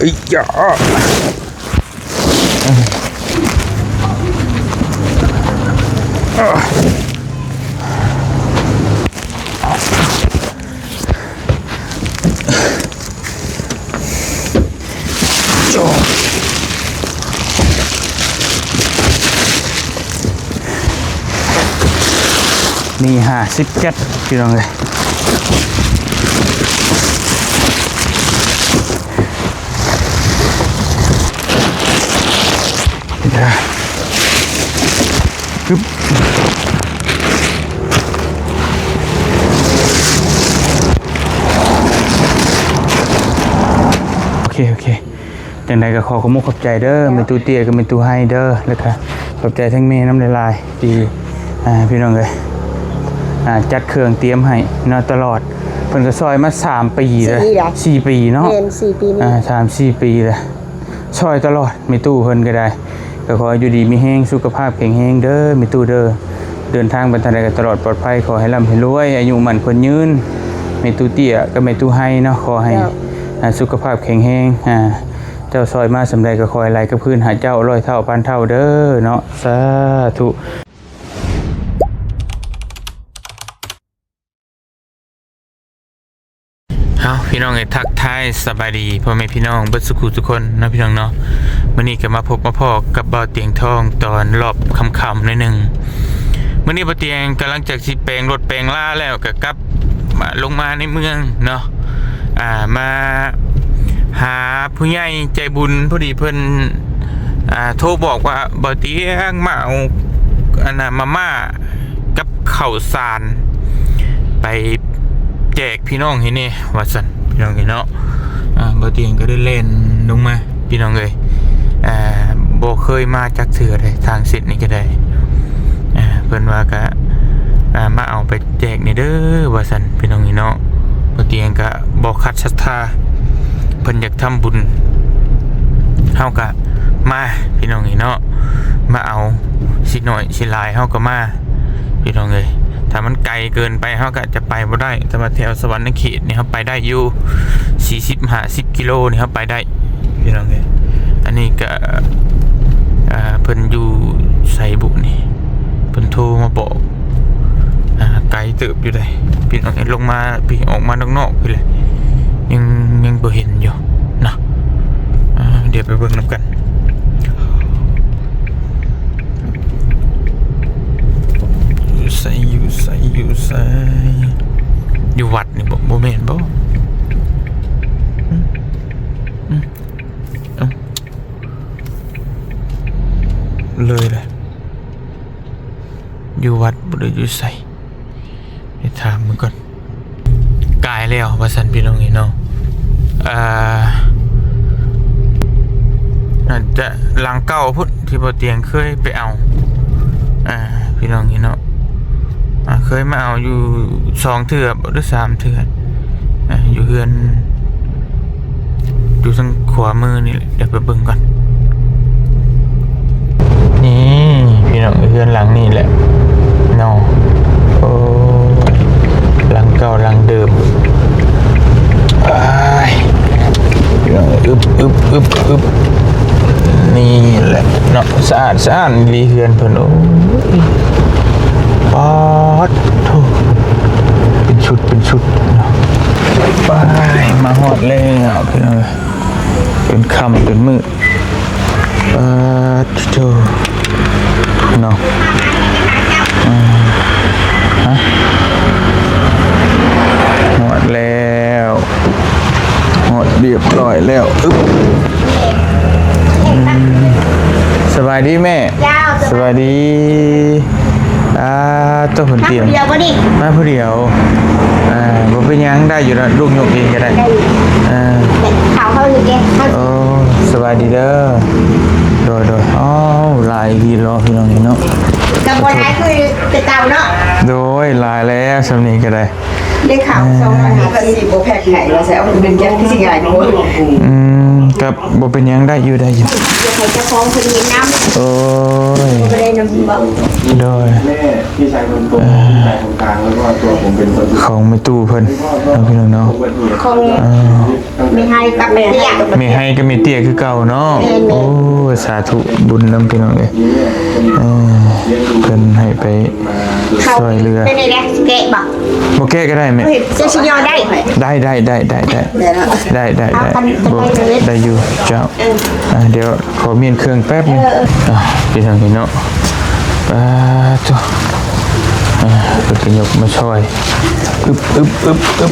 ອີຍາ ມີຫ້າສິບແກັດ ພີ່ນ້ອງເອີຍ. ໂອເຄ ໂອເຄ ຈັ່ງໃດກໍຂໍຂອບມຸກຂອບໃຈເດີ ແມ່ຕູ້ເຕ້ຍກັບແມ່ຕູ້ໄຮເດີ ແລ້ວກໍຂອບໃຈທັງແມ່ນຳຫຼາຍໆ ທີ່ ອ່າ ພີ່ນ້ອງເອີຍ ອ່າ ຈັດເຄື່ອງຕຽມໃຫ້ເນາະ ຕະຫຼອດ ເພິ່ນກໍຊ່ອຍມາສາມປີແລ້ວ ສີ່ແລ້ວ ສີ່ປີເນາະ ແມ່ນ ສີ່ປີນີ້ ອ່າ ສາມສີ່ປີແລ້ວ ຊ່ອຍຕະຫຼອດ ແມ່ຕູ້ເພິ່ນກໍໄດ້ ກໍຂໍໃຫ້ຢູ່ດີມີແຮງ ສຸຂະພາບແຂງແຮງເດີ ແມ່ຕູ້ເດີ ເດີນທາງໄປທາງໃດກໍຕະຫຼອດປອດໄພ ຂໍໃຫ້ລ່ຳໃຫ້ລວຍ ອາຍຸໝັ້ນຂວັນຍືນ ແມ່ຕູ້ເຕ້ຍກັບແມ່ຕູ້ໄຮເນາະ ຂໍໃຫ້ ເຈົ້າ ອ່າ ສຸຂະພາບແຂງແຮງ ອ່າ ເຈົ້າຊ່ອຍມາສ່ຳໃດກໍຂໍໃຫ້ໄຫຼກັບຄືນຫາເຈົ້າຮ້ອຍເທົ່າພັນເທົ່າເດີເນາະ ສາທຸ. ເອົາ ພີ່ນ້ອງເອີຍ ທັກທາຍສະບາຍດີພໍ່ແມ່ພີ່ນ້ອງເບິດສູ່ຜູ້ສູ່ຄົນເນາະ ພີ່ນ້ອງເນາະ. ມື້ນີ້ກໍມາພົບມາພໍ້ກັບບ່າວຕຽງທອງຕອນລອບຄ່ຳໆໜ້ອຍໜຶ່ງ. ມື້ນີ້ບ່າວຕຽງກຳລັງຈະຊິແປງລົດແປງລາແລ້ວ ກໍກັບມາ ລົງມາໃນເມືອງເນາະ ອ່າ ມາຫາຜູ້ໃຫຍ່ໃຈບຸນ ພໍດີເພິ່ນ ອ່າ ໂທບອກວ່າ ບ່າວຕຽງ ມາເອົາ ອັນນ່າ ມາມ່າ ກັບເຂົ້າສານໄປແຈກພີ່ນ້ອງໃຫ້ແດ່ວ່າຊັ້ນ ພີ່ນ້ອງເອີຍເນາະ. ອ່າ ບ່າວຕຽງກໍໄດ້ແລ່ນລົງມາ ພີ່ນ້ອງເອີຍ ອ່າ ບໍ່ເຄີຍມາຈັກເທື່ອເດ້ ທາງເສັ້ນນີ້ກໍໄດ້ ອ່າ ເພິ່ນວ່າກະ ອ່າ ມາເອົາໄປແຈກແດ່ເດີວ່າຊັ້ນ ພີ່ນ້ອງເອີຍເນາະ. ບ່າວຕຽງກະບໍ່ຂັດສັດທາ ເພິ່ນຢາກທຳບຸນ ເຮົາກະມາ ພີ່ນ້ອງເອີຍເນາະ ມາເອົາ ຊິໜ້ອຍຊິຫຼາຍເຮົາກໍມາ ພີ່ນ້ອງເອີຍ. ຖ້າມັນໄກເກີນໄປເຮົາກໍຈະໄປບໍ່ໄດ້ ແຕ່ວ່າແຖວສະຫວັນນະເຂດນີ້ເຮົາໄປໄດ້ຢູ່ ສີ່ສິບ ຫ້າສິບກິໂລນີ້ເຮົາໄປໄດ້ ພີ່ນ້ອງເອີຍ. ອັນນີ້ກໍ ອ່າ ເພິ່ນຢູ່ໃສບຸນີ້ ເພິ່ນໂທມາບອກ ອ່າ ໄກເຕີບຢູ່ໃດ໋ ພີ່ນ້ອງເອີຍ. ລົງມາພີ້ ອອກມານອກໆພີ້ແຫຼະ ຍັງ ຍັງບໍ່ເຫັນຢູ່ເນາະ. ອ່າ ດຽວໄປເບິ່ງນຳກັນ ຢູ່ໃສ ຢູ່ໃສ ຢູ່ໃສ ຢູ່ວັດນີ້ບໍ່ ບໍ່ແມ່ນບໍ່? ອືມ ອືມ ເອົ້າ ເລີຍແຫຼະ ຢູ່ວັດບໍ່ໄດ້ຢູ່ໃສ ໄປຖາມເບິ່ງກ່ອນ. ກາຍແລ້ວວ່າຊັ້ນ ພີ່ນ້ອງເອີຍເນາະ. ເອີ ໜ້າຈະຫຼັງເກົ່າພຸ້ນ ທີ່ບ່າວຕຽງເຄີຍໄປເອົາ ອ່າ ພີ່ນ້ອງເອີຍເນາະ. ອ່າ ເຄີຍມາເອົາຢູ່ສອງເທື່ອບໍ່ ຫຼື ສາມເທື່ອ ອ່າ ຢູ່ເຮືອນ ຢູ່ທາງຂວາມືນີ້ແຫຼະ ດຽວໄປເບິ່ງກ່ອນ. ນີ້ພີ່ນ້ອງ ເຮືອນຫຼັງນີ້ແຫຼະເນາະ. ໂອ້ ຫຼັງເກົ່າຫຼັງເດີມ. ອ້າຍ ພີ່ນ້ອງ ອຶບ ອຶບ ອຶບ ອຶບ ນີ້ແຫຼະເນາະ. ສະອາດສະອ້ານອີ່ຫຼີເຮືອນເພິ່ນ. ໂອ້ຍ ປາດໂທ້ ເປັນຊຸດເປັນຊຸດເນາະ. ໄປ ມາຮອດແລ້ວ ພີ່ນ້ອງເອີຍ. ຈົນຄ່ຳຈົນມືດ ປາດໂທ້ເນາະ. ອ່າ ຮະ ຮອດແລ້ວ ຮອດຮຽບຮ້ອຍແລ້ວ. ອຶບ ອືມ ສະບາຍດີແມ່. ເຈົ້າ ສະບາຍດີ. ອ່າ ໂຕ ເພິ່ນຕຽມ ມາຜູ້ດຽວບໍ່ນີ້? ມາຜູ້ດຽວ. ອ່າ ບໍ່ເປັນຫຍັງ ໄດ້ຢູ່ລະ ລູກຍົກເອງກໍໄດ້. ໄດ້ຢູ່ ເອີ ເຂົາເຮົາຢູ່ເດ້. ໂອ້ ສະບາຍດີເດີ. ໂດຍ ໂດຍ. ອ້າວ ຫຼາຍອີ່ຫຼີເນາະ ພີ່ນ້ອງເນາະ. ກໍບໍ່ຫຼາຍຄືແຕ່ເກົ່າເນາະ. ໂດຍ ຫຼາຍແລ້ວ ສ່ຳນີ້ກໍໄດ້. ໄດ້ຂ່າວ ອ່າ ສອງຮ້ອຍຫ້າສິບ ວ່າຊິບໍ່ແພັກໃຫ້ວ່າຊັ້ນ ເອົາເປັນແກັສຄືຊິງ່າຍກວ່າ. ອືມ ກໍບໍ່ເປັນຫຍັງ ໄດ້ຢູ່ ໄດ້ຢູ່ ຢາກໃຫ້ເຈົ້າຂອງເພິ່ນເຫັນນຳ. ໂອ້ຍ ບໍ່ໄດ້ນຳເວົ້າ. ໂດຍ ແມ່ ພີ່ຊາຍຄົນໂຕ ອ່າ ພີ່ຊາຍຄົນກາງ ແລ້ວກໍຕົວຜົມເປັນຄົນສຸດ ຂອງແມ່ຕູ້ເພິ່ນເນາະ ພີ່ນ້ອງເນາະ ຂອງ ອ່າ ແມ່ໄຮກັບແມ່ເຕ້ຍ ແມ່ໄຮກັບແມ່ເຕ້ຍຄືເກົ່າເນາະ. ແມ່ນໆ ໂອ້ຍ ສາທຸບຸນນຳ ພີ່ນ້ອງເອີຍ. ເອີ ເພິ່ນໃຫ້ໄປຊ່ວຍເຫຼືອ. ເຂົ້າເປັນໄດ້ແລ້ວ ແກະບໍ່? ບໍ່ແກະກໍໄດ້ແມ່. ເຈົ້າຊິຍໍໄດ້? ໄດ້ ໄດ້ ໄດ້ ໄດ້ ໄດ້ ເອົາ ໄດ້ ໄດ້ ໄດ້ ໄດ້ຢູ່ເຈົ້າ. ເອີ ອ່າ ດຽວຂໍມ້ຽນເຄື່ອງແປັບໜຶ່ງ. ເອີ ອ່າ ພີ່ນ້ອງເນາະ ປາໂທ້ ອ່າ ເພິ່ນກໍຍົກມາຊ່ອຍ. ອຶບ ອຶບ ອຶບ ອຶບ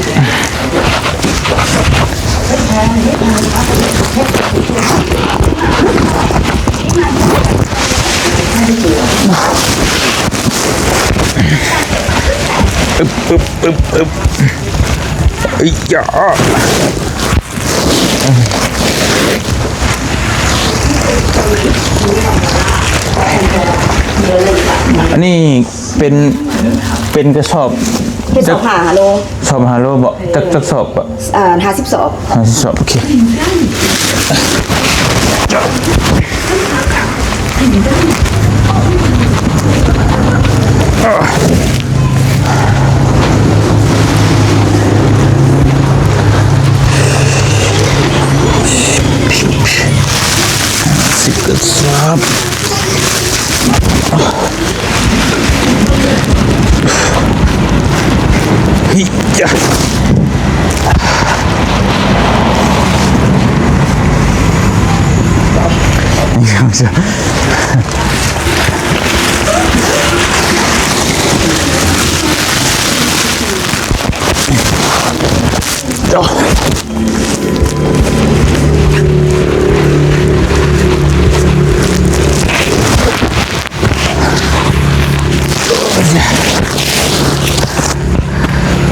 ອຶບ ອຶບ ອຶບ ອຶບ ເອີຍຢາ. ອັນນີ້ເປັນ ເປັນກະສອບ ເປັນສອບຫ້າໂລ. ສອບຫ້າໂລບໍ? ຈັກ ຈັກສອບບໍ? ອ່າ ຫ້າສິບສອບ. ຫ້າສິບສອບ ໂອເຄ. ສິບກະສອບ. ເຮີ້ຍ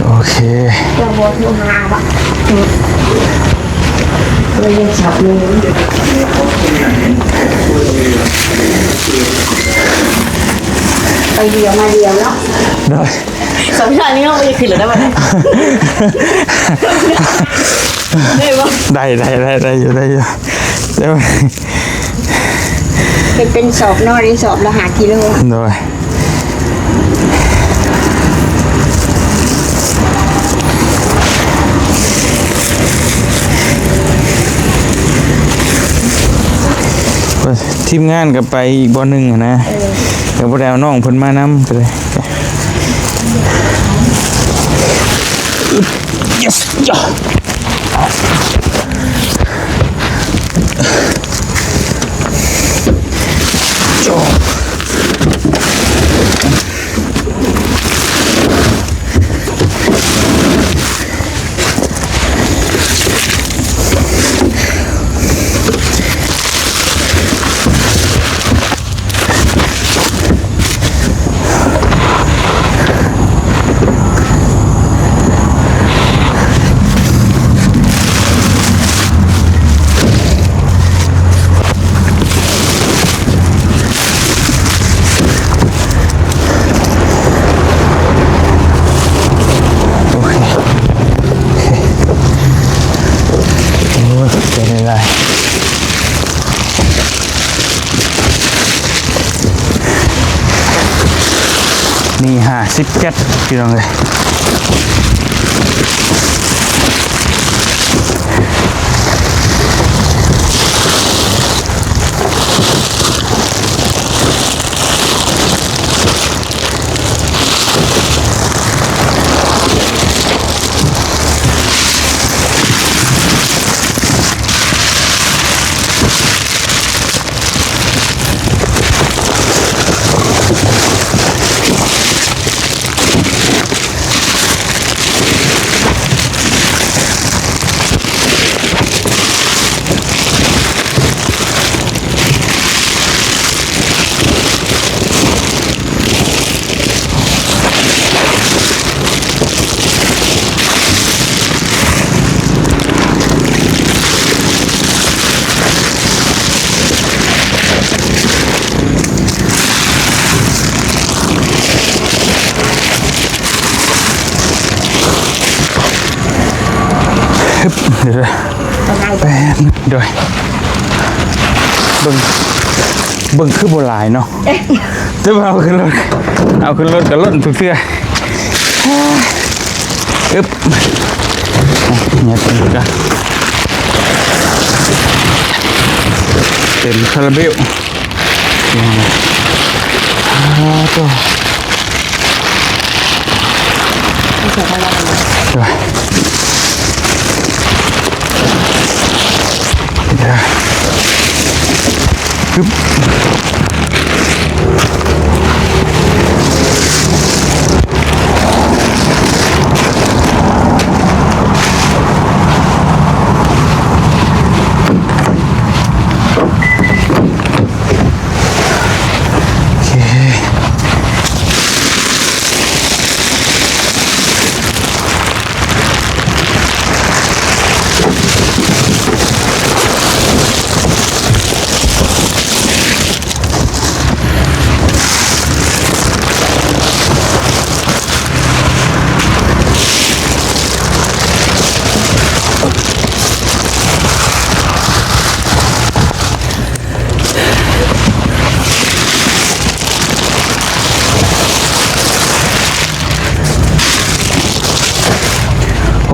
ໂອເຄ ເຈົ້າບໍ່ໂທຫາບໍ່? ໂທ ໂທຍັງສັບຢູ່ ໄປດຽວມາດຽວເນາະ. ໂດຍ. ສອງຊາດນີ້ເຮົາບໍ່ໄດ້ຂຶ້ນແລ້ວໄດ້ບໍ່? ໄດ້ບໍ່? ໄດ້ ໄດ້ ໄດ້ ໄດ້ຢູ່ ໄດ້ຢູ່ ແຕ່ວ່າ ເຮັດເປັນສອບເນາະ ໄດ້ສອບລະຫ້າກິໂລ. ໂດຍ. ທີມງານກໍໄປອີກບ່ອນໜຶ່ງຫັ້ນນະ. ເອີ ກໍບໍ່ໄດ້ເອົານ້ອງເພິ່ນມານຳກໍເລີຍ. Yes. ໂອເຄ ໂອ້ຍ ຂອບໃຈຫຼາຍໆ. ນີ້ຫ້າສິບເຈັດ ພີ່ນ້ອງເອີຍ. ໂ ເດີ ແປບໜຶ່ງ ໂດຍ ເບິ່ງ ເບິ່ງຄືບໍ່ຫຼາຍເນາະ ແຕ່ວ່າເອົາຂຶ້ນລົດ ເອົາຂຶ້ນລົດກໍລົ້ນທຸກເທື່ອ ອຶບ ຍັດນີ້ກໍເຕັມຄາຣາເບວ ອາ ໂຕ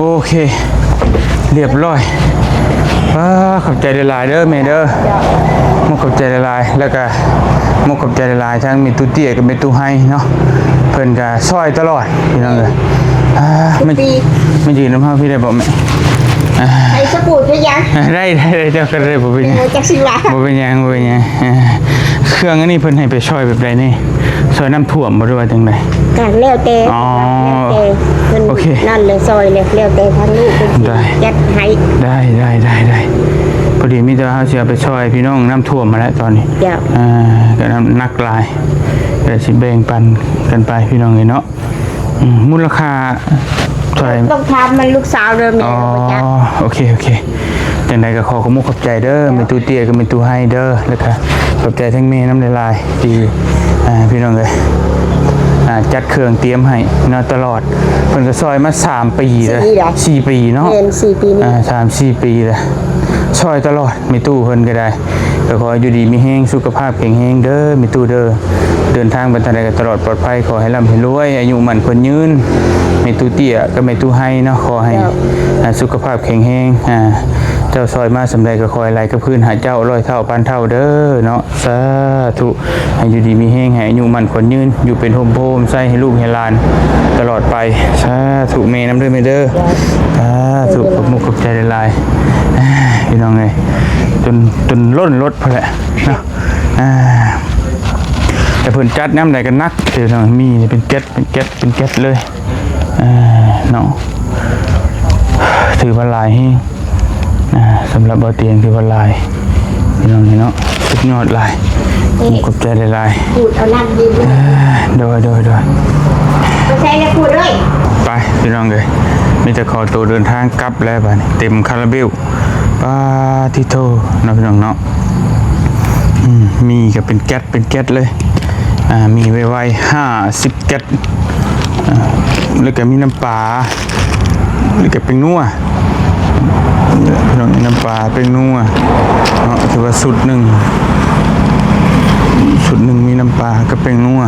ໂອເຄ ລຽບຮ້ອຍ ອາ ຂອບໃຈຫຼາຍໆເດີແມ່ເດີ ເຈົ້າ ມຸກຂອບໃຈຫຼາຍໆ ແລ້ວກະມຸກຂອບໃຈຫຼາຍໆ ທັງແມ່ຕູ້ເຕ້ຍກັບແມ່ຕູ້ໄຮເນາະ ເພິ່ນກະຊ່ອຍຕະຫຼອດ ພີ່ນ້ອງເອີຍ ອາ ມາ ມາຢືນນຳເຮົາພີ້ໄດ້ບໍ່ແມ່? ອາ ໃຫ້ສະປູດໄປຍັງ? ໄດ້ ໄດ້ ໄດ້ ເຈົ້າກໍໄດ້ ບໍ່ເປັນຫຍັງ ເອີ ຈັກຊິວ່າ ບໍ່ເປັນຫຍັງ ບໍ່ເປັນຫຍັງ ເອີ ເຄື່ອງອັນນີ້ເພິ່ນໃຫ້ໄປຊ່ອຍແບບໃດນີ້? ຊ່ອຍນ້ຳຖ້ວມບໍ່ ຫຼືວ່າຈັ່ງໃດ? ກໍແລ້ວແຕ່ ອໍ ແລ້ວແຕ່ເພິ່ນ ໂອເຄ ນັ້ນແຫຼະ ຊ່ອຍແຫຼະ ແລ້ວແຕ່ທາງລູກເພິ່ນຊິ ໄດ້ ຈັດໃຫ້ ໄດ້ ໄດ້ ໄດ້ ພໍດີມີແຕ່ວ່າເຮົາຊິເອົາໄປຊ່ອຍພີ່ນ້ອງນ້ຳຖ້ວມຫັ້ນແຫຼະຕອນນີ້ ເຈົ້າ ອ່າ ກໍນ້ຳໜັກຫຼາຍ ກໍຊິແບ່ງປັນກັນໄປພີ່ນ້ອງເອີຍເນາະ. ອືມ ມູນລະຄ່າເທົ່າໃດ? ຕ້ອງຖາມນຳລູກສາວເດີ ແມ່ ອໍ ບໍ່ຈັກ ໂອເຄ ໂອເຄ ຈັ່ງໃດກໍຂໍຂອບມຸກຂອບໃຈເດີ ເຈົ້າ ແມ່ຕູ້ເຕ້ຍກັບແມ່ຕູ້ໄຮເດີ ແລ້ວກໍຂອບໃຈທັງແມ່ນຳຫຼາຍໆ ທີ່ ອ່າ ພີ່ນ້ອງເອີຍ ອ່າ ຈັດເຄື່ອງຕຽມໃຫ້ເນາະ ຕະຫຼອດ ເພິ່ນກໍຊ່ອຍມາສາມປີແລ້ວ ສີ່ປີເນາະ ແມ່ນ ສີ່ປີນີ້ ອ່າ ສາມສີ່ປີແລ້ວ ຊ່ອຍຕະຫຼອດ ແມ່ຕູ້ເພິ່ນກໍໄດ້ ກໍຂໍຢູ່ດີມີແຮງ ສຸຂະພາບແຂງແຮງເດີແມ່ຕູ້ເດີ ເດີນທາງໄປທາງໃດກໍຕະຫຼອດປອດໄພ ຂໍໃຫ້ລ່ຳໃຫ້ລວຍ ອາຍຸໝັ້ນຂວັນຍືນ ແມ່ຕູ້ເຕ້ຍກັບແມ່ຕູ້ໄຮເນາະ ຂໍໃຫ້ ເຈົ້າ ອ່າ ສຸຂະພາບແຂງແຮງ ອ່າ ເຈົ້າຊ່ອຍມາສ່ຳໃດກໍຂໍໃຫ້ໄຫຼກັບຄືນຫາເຈົ້າຮ້ອຍເທົ່າພັນເທົ່າເດີເນາະ ສາທຸ ໃຫ້ຢູ່ດີມີແຮງ ໃຫ້ອາຍຸໝັ້ນຂວັນຍືນ ຢູ່ເປັນຮົ່ມໂພຮົ່ມໄຊໃຫ້ລູກໃຫ້ຫຼານຕະຫຼອດໄປ ສາທຸ ແມ່ນຳເດີແມ່ເດີ ສາທຸ ຂອບມຸກຂອບໃຈຫຼາຍໆ ພີ່ນ້ອງເອີຍ ຈົນ ຈົນລົ້ນລົດພຸ້ນແຫຼະເນາະ ອ່າ ແຕ່ເພິ່ນຈັດຍາມໃດກໍໜັກ ພີ່ນ້ອງ ມີເປັນແກັດ ເປັນແກັດ ເປັນແກັດເລີຍ ອ່າ ເນາະ ຖືວ່າຫຼາຍແຮງ ອ່າ ສຳລັບບໍ່ຕຽງຖືວ່າຫຼາຍ ພີ່ນ້ອງເນາະ ສຸດຍອດຫຼາຍ ນີ້ ຂອບໃຈຫຼາຍໆ ຂູດເອົານ້ຳຢູ່ ອ່າ ໂດຍ ໂດຍ ໂດຍ ໄປໃສລະຂູດເອີຍ ໄປ ພີ່ນ້ອງເອີຍ ມີແຕ່ຂໍໂຕເດີນທາງກັບແລ້ວບາດນີ້ ເຕັມຄາຣາເບວ ປາທິໂທ ເນາະ ພີ່ນ້ອງເນາະ ອືມ ມີກໍເປັນແກັດ ເປັນແກັດເລີຍ ອ່າ ມີໄວໆ ຫ້າສິບແກັດ ອ່າ ແລ້ວກໍມີນ້ຳປາ ແລ້ວກໍແປ້ງນົວ ພີ່ນ້ອງ ນ້ຳປາ ແປ້ງນົວເນາະ ຖືວ່າຊຸດໜຶ່ງ ຊຸດໜຶ່ງມີນ້ຳປາກັບແປ້ງນົວ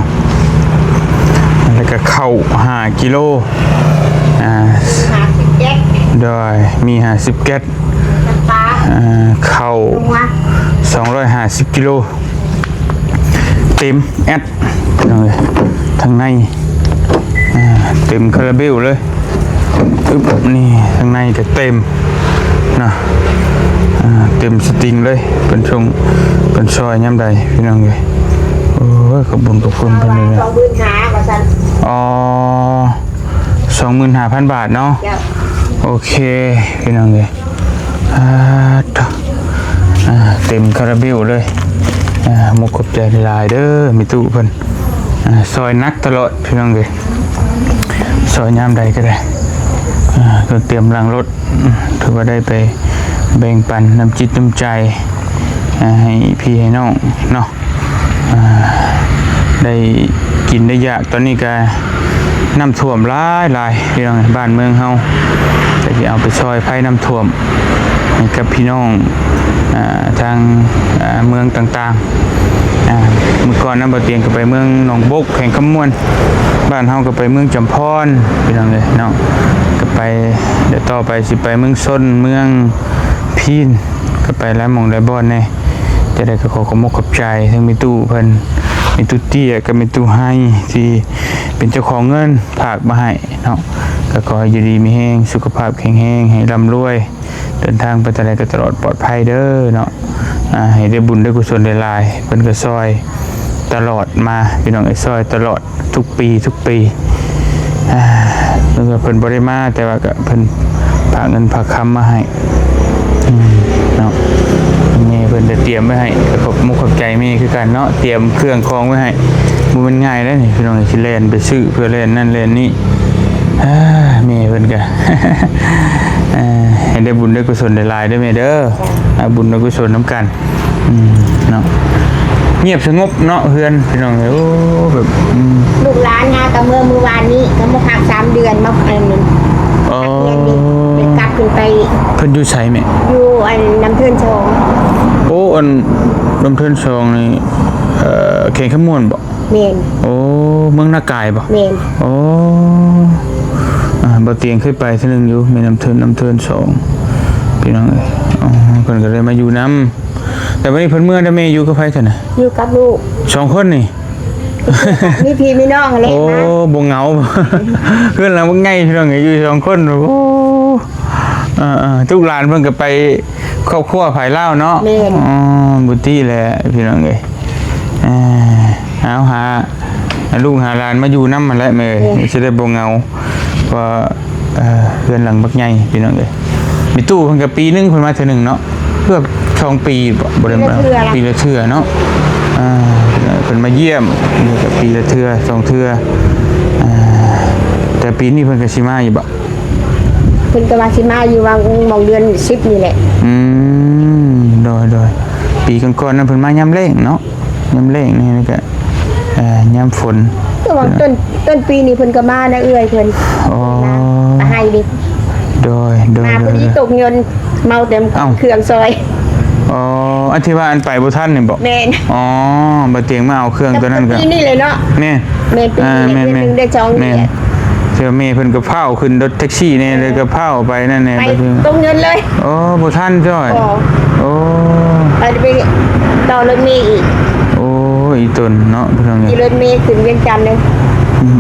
ແລ້ວກໍເຂົ້າຫ້າກິໂລ ອ່າ ຫ້າສິບແກັດ ໂດຍ ມີຫ້າສິບແກັດ ນ້ຳປາ ອ່າ ເຂົ້າ ນົວ ສອງຮ້ອຍຫ້າສິບກິໂລ ເຕັມແອັດ ພີ່ນ້ອງເອີຍ ທາງໃນ ອ່າ ເຕັມຄາຣາເບວເລີຍ ອຶບ ນີ້ ທາງໃນກໍເຕັມເນາະ ອ່າ ເຕັມສະຕິງເລີຍ ເພິ່ນສົ່ງ ເພິ່ນຊ່ອຍຍາມໃດ ພີ່ນ້ອງເອີຍ ໂອ້ຍ ຂອບບຸນຂອບຄຸນເພິ່ນເລີຍ ສອງໝື່ນຫ້າ ວ່າຊັ້ນ ອໍ ສອງໝື່ນຫ້າພັນບາດເນາະ ເຈົ້າ ໂອເຄ ພີ່ນ້ອງເອີຍ ອ່າ ໂທ້ ອ່າ ເຕັມຄາຣາເບວເລີຍ ອ່າ ມຸກຂອບໃຈຫຼາຍໆເດີ ແມ່ຕູ້ເພິ່ນ ອ່າ ຊ່ອຍໜັກຕະຫຼອດ ພີ່ນ້ອງເອີຍ ຊ່ອຍຍາມໃດກໍໄດ້ ອ່າ ກໍຕຽມຫຼັງລົດ ອືມ ຖືວ່າໄດ້ໄປແບ່ງປັນນ້ຳຈິດນ້ຳໃຈ ອ່າ ໃຫ້ພີ່ໃຫ້ນ້ອງເນາະ ອ່າ ໄດ້ກິນໄດ້ຢາກ ຕອນນີ້ກະ ນ້ຳຖ້ວມຫຼາຍໆ ພີ່ນ້ອງ ບ້ານເມືອງເຮົາ ກໍຊິເອົາໄປຊ່ອຍໄພນ້ຳຖ້ວມໃຫ້ກັບພີ່ນ້ອງ ອ່າ ທາງ ອ່າ ເມືອງຕ່າງໆ ອ່າ ມື້ກ່ອນນະ ບ່າວຕຽງກໍໄປເມືອງໜອງບົກ ແຂວງຄຳມ່ວນ, ບ້ານເຮົາກໍໄປເມືອງຈຳພອນ ພີ່ນ້ອງເອີຍເນາະ, ກໍໄປ ດຽວຕໍ່ໄປຊິໄປເມືອງຊົນ ເມືອງພີນ ກໍໄປຫຼາຍໝ່ອງຫຼາຍບ່ອນແດ່. ຈັ່ງໃດກໍຂໍຂອບມຸກຂອບໃຈທັງແມ່ຕູ້ເພິ່ນ ແມ່ຕູ້ເຕ້ຍກັບແມ່ຕູ້ໄຮ ທີ່ເປັນເຈົ້າຂອງເງິນຝາກມາໃຫ້ເນາະ, ກໍຂໍໃຫ້ຢູ່ດີມີແຮງ ສຸຂະພາບແຂງແຮງ ໃຫ້ລ່ຳລວຍ ເດີນທາງໄປທາງໃດກໍຕະຫຼອດປອດໄພເດີເນາະ. ອ່າ ໃຫ້ໄດ້ບຸນໄດ້ກຸສົນຫຼາຍໆ ເພິ່ນກໍຊ່ອຍຕະຫຼອດມາ ພີ່ນ້ອງເອີຍ ຊ່ອຍຕະຫຼອດ ທຸກປີ ທຸກປີ ອ່າ ເພິ່ນກໍ ເພິ່ນບໍ່ໄດ້ມາ ແຕ່ວ່າກໍເພິ່ນຝາກເງິນຝາກຄຳມາໃຫ້ ອືມ ເນາະ. ແມ່ເພິ່ນກໍຕຽມໄວ້ໃຫ້ ກໍຂອບມຸກຂອບໃຈແມ່ຄືກັນເນາະ, ຕຽມເຄື່ອງຂອງໄວ້ໃຫ້. ບໍ່ແມ່ນງ່າຍເດ້ນີ້ ພີ່ນ້ອງ ຊິແລ່ນໄປຊື້ເພື່ອແລ່ນນັ້ນແລ່ນນີ້. ອ່າ ແມ່ເພິ່ນກໍ ເອີ ໃຫ້ໄດ້ບຸນໄດ້ກຸສົນຫຼາຍໆເດີແມ່ເດີ, ເອົາບຸນເອົາກຸສົນນຳກັນ. ອືມ ເນາະ ງຽບສະຫງົບເນາະເຮືອນ ພີ່ນ້ອງເອີຍ. ໂອ້ ແບບ ອືມ ລູກຫຼານຫາກໍເມືອ ມື້ວານນີ້ກໍມາພັກສາມເດືອນ ມາ ອັນ ອໍ ພັກເຮືອນນີ້ ໄດ້ກັບຂຶ້ນໄປ. ເພິ່ນຢູ່ໃສແມ່? ຢູ່ອັນນ້ຳເທີນສອງ. ໂອ້ ອັນນ້ຳເທີນສອງນີ້ ເອີ ແຂວງຄຳມ່ວນບໍ? ແມ່ນ. ໂອ້ ເມືອງນາກາຍບໍ? ແມ່ນ. ໂອ້ ອ່າ ບ່າວຕຽງເຄີຍໄປເທື່ອໜຶ່ງຢູ່ ແມ່ນ້ຳເທີນ ນ້ຳເທີນສອງ ພີ່ນ້ອງເອີຍ. ອໍ ເພິ່ນກໍເລີຍມາຢູ່ນຳ. ແຕ່ບັດນີ້ເພິ່ນເມືອແລ້ວ ແມ່ຢູ່ກັບໃຜຊັ້ນນະ? ຢູ່ກັບລູກສອງຄົນນີ້ ມີພີ່ມີນ້ອງແຫຼະ. ໂອ້ ມາ ບໍ່ເຫງົາ ເຮືອນຫຼັງບັກໃຫຍ່ ພີ່ນ້ອງເອີຍ ຢູ່ສອງຄົນ. ໂອ້ ເອີໆ ລູກຫຼານເພິ່ນກໍໄປຄອບຄົວໃຜລາວເນາະ. ແມ່ນ. ອໍ ບຸຕິແຫຼະ ພີ່ນ້ອງເອີຍ. ເອີ ເອົາ ຫາ ຫາລູກຫາຫຼານມາຢູ່ນຳຫັ້ນແຫຼະແມ່ ເອີ ຊິໄດ້ບໍ່ເຫງົາ ເພາະວ່າ ເອີ ເຮືອນຫຼັງບັກໃຫຍ່ ພີ່ນ້ອງເອີຍ. ມີຕູ້ເພິ່ນກໍປີໜຶ່ງເພິ່ນມາເທື່ອໜຶ່ງເນາະ, ເກືອບສອງປີບໍ? ບໍ່ໄດ້ມາ ປີລະເທື່ອລະ ປີລະເທື່ອເນາະ. ອ່າ ເພິ່ນມາຢ້ຽມນີ້ກໍປີລະເທື່ອສອງເທື່ອ. ອ່າ ແຕ່ປີນີ້ເພິ່ນກໍຊິມາຢູ່ບໍ? ເພິ່ນກໍວ່າຊິມາຢູ່ຫວ່າງ ຫວ່າງເດືອນສິບນີ້ແຫຼະ. ອືມ ໂດຍໆ ປີກ່ອນໆນັ້ນເພິ່ນມາຍາມແລ້ງເນາະ. ຍາມແລ້ງນີ້ ແລ້ວກໍ ເອີ ຍາມຝົນ ຄືວ່າຕົ້ນ ຕົ້ນປີນີ້ເພິ່ນກໍມານະ ເອື້ອຍເພິ່ນ. ອໍ ມາ ມາໃຫ້ເດ້. ໂດຍໆ ມາພໍດີ ໂດຍໆ ຕົກຍົນ ເມົາແຕ່ ເອົ້າ ເຄື່ອງຊອຍ. ອໍ ອັນທີ່ວ່າອັນໄປບໍ່ທັນນີ້ບໍ? ແມ່ນ. ອໍ ບ່າວຕຽງມາເອົາເຄື່ອງຕົວນັ້ນກໍ ປີນີ້ເລີຍເນາະ. ແມ່ນ. ແມ່ນ ປີ ອ່າ ນີ້ ແມ່ນ ເດືອນໜຶ່ງໄດ້ສອງເດືອນ. ແມ່ນ. ເທື່ອແມ່ເພິ່ນກໍຟ້າວຂຶ້ນລົດແທັກຊີແນ່ ແລ້ວກໍຟ້າວໄປນັ້ນແນ່ ໄປ ບັດນີ້ ຕົກຍົນເລີຍ. ໂອ້ ບໍ່ທັນຈ້ອຍ. ບໍ່. ໂອ້ ໄປ ໄປຕໍ່ລົດເມອີກ. ໂອ້ ອີ່ຕົນເນາະ ພີ່ນ້ອງເອີຍ ຂີ່ລົດເມຂຶ້ນວຽງຈັນເລີຍ. ອືມ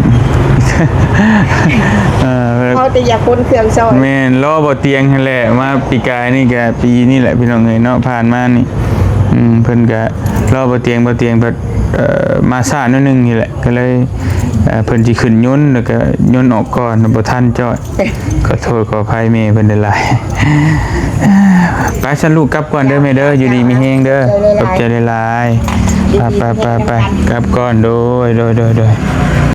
ເອີ ເຮົາແຕ່ຢາກຂົນເຄື່ອງຊອຍ. ແມ່ນ ລໍບ່າວຕຽງຫັ້ນແຫຼະ ມາປີກາຍນີ້ກະ ປີນີ້ແຫຼະ ພີ່ນ້ອງເອີຍເນາະ ຜ່ານມານີ້. ອືມ ເພິ່ນກະລໍບ່າວຕຽງ ບ່າວຕຽງພັດ ເອີ ມາຊ້າໜ້ອຍໜຶ່ງນີ້ແຫຼະ ກໍເລີຍ ເອີ ເພິ່ນຊິຂຶ້ນຍົນ ແລ້ວກໍຍົນອອກກ່ອນ ບໍ່ທັນຈ້ອຍ. ຂໍໂທດຂໍອະໄພແມ່ເພິ່ນຫຼາຍໆ. ໄປຊັ້ນລູກ ກັບກ່ອນເດີແມ່ເດີ ຢູ່ດີມີແຮງເດີ. ຂອບໃຈຫຼາຍໆ. ໄປໆໆໆ ກັບກ່ອນ. ໂດຍໆໆ.